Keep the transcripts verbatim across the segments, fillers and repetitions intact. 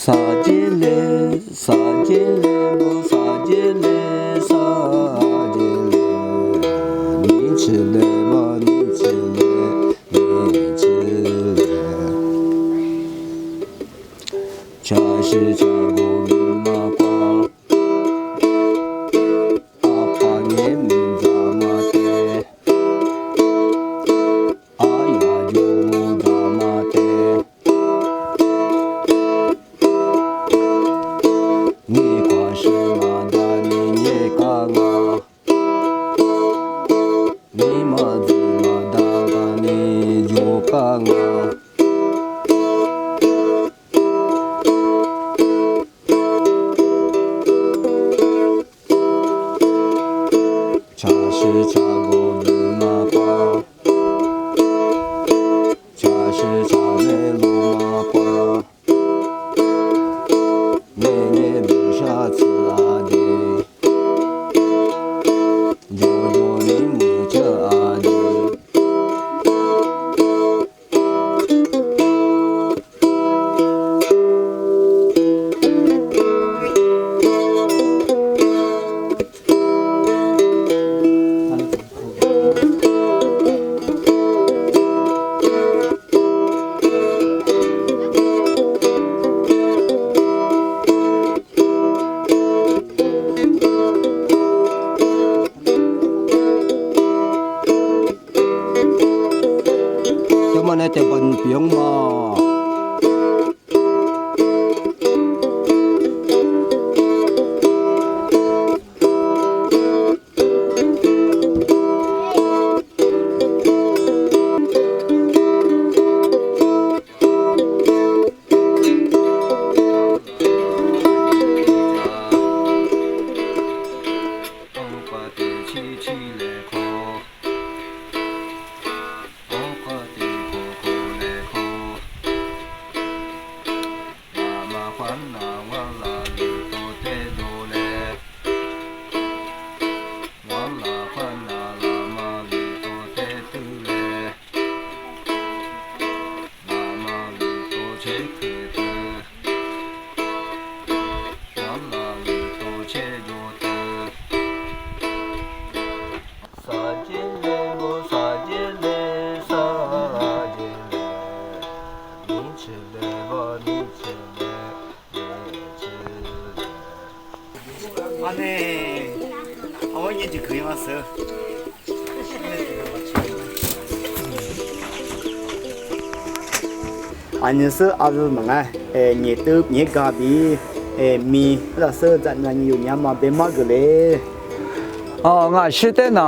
Sàjélé, sàjélé, mò sàjélé, sàjélé. Nìchø̀lé, mò nìchø̀lé, nìchø̀lé. Chashì chagó bø̀ màpà. Apà nìmì zàmàté. Aya jùmù dvmàté. Nìkwà shø̀n màdvni nyèkà ngà. Nìmà zø̀n màdvgà nì jùkà ngà. Chashì chagó bø̀ màpà. Chashì chagó bø̀ màpà. Mènyè bø̀ shà tsø̀ adø. Jòjò nìmø̀ chø̀ adø. Tø̄mv̄n è tē bv̀n pyv́ng mà. Anē, awø̄ nyì jì gø̀y mvsø. Anì sø azø̄ mvngà, e, nyì tø̄ nyì gà bì, e, mì, la sø zat nà nyì yù nyà mà bē má gø̀ lē. A, ngà shì tē nà.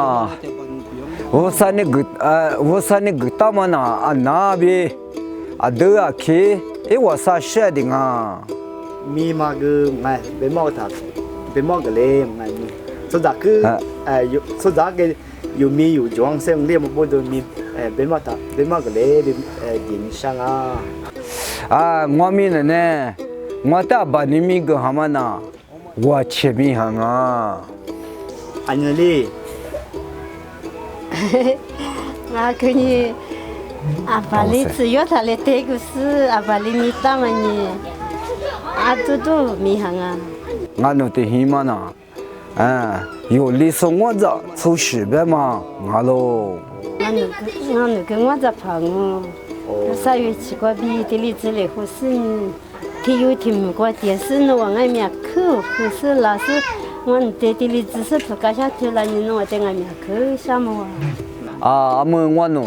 Wusani gø, a, wusani gø taq mvnà, a, nà bì. Adø akì, í wà sa shì dì ngà. Mì mà gø ngà, bē mò taq, bē mò gø lē ngà mì. Sozaq gø, a, sozaq gø, yù mì yù jwang sè ngà lē mò bø dø mì, e, bē mò taq, bē mò gø lē, bē, e, dì mì shà ngà. A, ngwa mì nø nø, ngwa taq bà nì mì gø hà mvnà. Wà chè mì hà ngà. Anyi lì. Ngà køni abali tsø̀ yó taq lè tē gø sø abali mì taq mvnyi. Adø dø mì hà ngà. Ngà nø tē hí mvnà. A, yò lì sø ngwà zà tsø̀ shì bē mà ngà lo. Ngà nø gø, ngà nø gø ngwà zà pà ngò. Sa yò chì gwa bì tē lì tsø̀ lè hù sø nì. Tìyø tìmv̀m gwa tiq sø nø wà ngà mì vkø̄, kø̄ sø là sø, ngwà nø tē tìlì zø̄ sø pø̀ka shá tø̄ là nì nø wà tē ngà mì vkø̄ shá mø wà. A, a mø ngwà nø,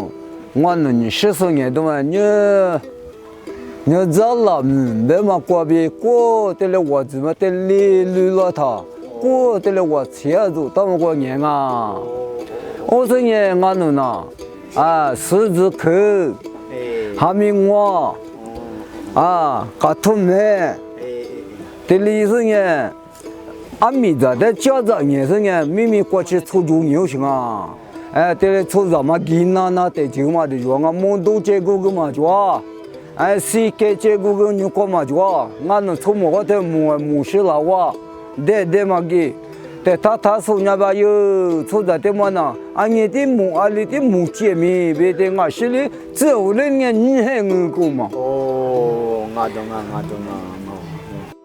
ngwà nø nì shø sø ngè dø mà nyø, nyø zà là mø, bē mà kwa bì, kū tē lē wà zø̄ mà tē lì lù là taq, kū tē lē wà cì a zø̄ taq mø kwa ngè ngà. Ó sø ngè ngà nø nà, a, sø zø̄ kø̄, hà mì ngwà. A, kà tø̄m mè. Tē lì zø̄ ngè. Á mì zà dé chá zà ngè zø̄ ngè. Mí mì kwa chì tsú jú ngè ó shì ngà. E, tē lì tsú zà mà gí nà nà tē jì mà dì jù ngà mò dú chè gú gú mà jù a. E, sì kè chè gú gú nyú kwa mà jù a. Ngà nø tsú mò kwa tē mò, mò shì là wa. Dé, dé mà gí. Tē taq taq sù nyà bá yø, tsú dà tē mò nà, a ngì tì mù, a lì tì mù chì mì, bē tē ngà shì lì, tsø̀ wū lì ngè nyi hē ngø̀ kū mà. O, Ngà dø ngà, ngà dø ngà, ngà.